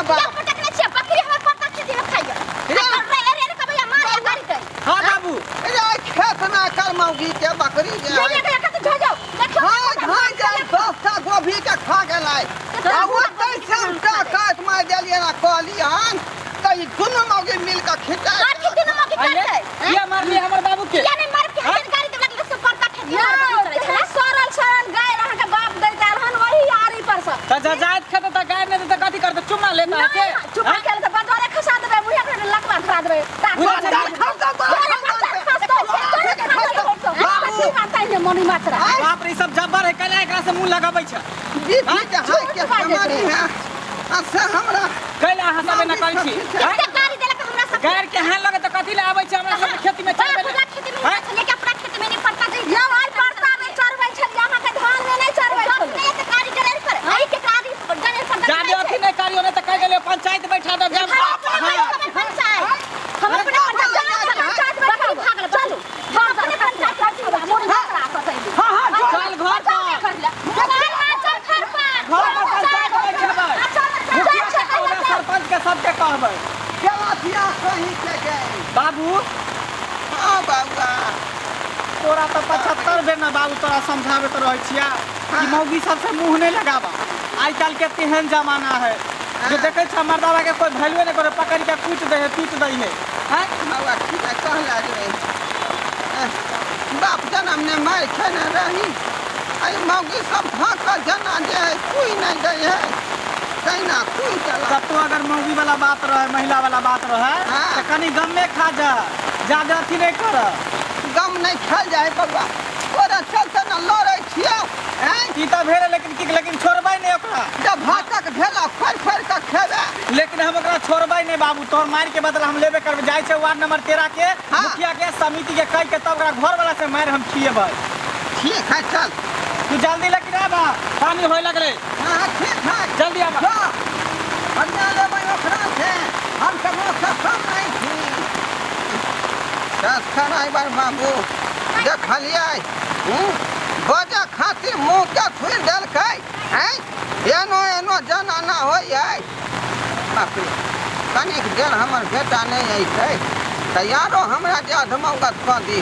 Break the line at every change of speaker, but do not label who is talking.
ना
किया
बाप
पटकने छियै बकरी हमर पत्ता खेती में खाइए
रे।
अरे अरे अरे कबैया मार या गाड़ी दे
हाँ बाबू
रे खेत में कर मौगी के बकरी जे
ले
है
ले के तो झो जाओ देखियो
हाँ घाय गेल 10टा गोभी के खा गेलै आ ओतै से हम काट मारि देलियै ना कहलियन तऽ ई दुनू मौगी मिल कऽ खिचा
आर के दुनू मौगी
आइए
करतै
किया मारलिए हमर बाबू के
किया नहीं मार के हर गाड़ी देबला के सब पत्ता खेती में चलै छला
सड़ल सड़ल गाय अहाँके बाप दैत आयल हन वही आरी पर से
त जजात खेते त गाय नहि देते कथी करते चुम्मा लेता के
चुपा
हाँ?
के तऽ बजरे खसा देबै मुँहे पर लकवा धरा देबै
बुरा
खा खा
मनी मात्रा
बाप रे ई सब जब्बर है कैला एकरा से मुंह लगाबै छै
बीपी के हाई के बीमारी है आ से हमरा
कैला अहाँ सब एना करै छी हाँ?
कते गाड़ी देलक हमरा सब
गाय के हाथ लगे त कथी ले आबै छै हमरा सब खेती में चलबै
पूरा खेती में
हाँ?
छलिए कि अपना खेत में नहीं पड़ता जे
यौ आइ परता नहि चढ़बै छलियै अहाँके धान मे नहि चढ़बै छलियै
नहीं ते गाड़ी डरेल पर आई के गाड़ी डरेल पर
जादे अथी नहीं करियो नहीं त कह गेलियो पंचायत बैठा दे जब हाँ।
हम अपने पंचायत बकरी भागल चलू हम अपने पंचायत
हाँ हाँ चल घर पर घर पर पंचायत बैठेबै मुखिया के कहबै सरपंच के सबके कहबै
केलथिया कहीं के गए
बाबू
हाँ बाबा
तोरा तऽ 75 बेर ना बाबू तोरा समझाबैत रहै छिया कि मौगी सबसे मुंह नहीं लगाबा आइ काल्हि के तेहन जमाना है जो देखै छ मर्दावा के कोई वैल्यूए नहीं करे पकड़ के कूट दे है पीट दे है हैं
बाबा ठीक है कहला रे बाप जनम ने मार खेने रही आई मौगी सब भाग जना जे है कोई नहीं गई है तैना कोई चला
तब तो अगर मौगी वाला बात रहे महिला वाला बात रहे
हाँ।
तो कनी गमे खा जा ज्यादा अथी नहीं कर
गम नहीं खाल जाए बबुआ तोरा चलते न लड़ै छियौ हैं
ई तऽ भेलै लेकिन की लेकिन छोड़बै नहीं ओकरा
जब भातक भेला फोड़ि फोड़ि कऽ खेबै
लेकिन हम ओकरा छोड़बै नहीं बाबू तोहर मारि के बदला हम लेबे करबै जाइ छै वार्ड नंबर 13 के
हाँ।
मुखिया के समिति के कहि के तब ओकरा घर वाला से मारि हम खिएबै
ठीक है चल
तू जल्दी लेकिन आबा पानी होय लगलै
हाँ ठीक है
जल्दी आबा
जा बढ़िया लेबै ओकरा से हम ककरो से कम नहीं छी सब्सक्राइबर बाबू देखलियै हूँ बजऽ खातिर मुँह के थुरि देलकै हैं एनो एनो जनाना होइ है बाप रे कनिक देर हमर बेटा नहि अयतै तऽ यारो हमरा जे अधमौगत कऽ दी।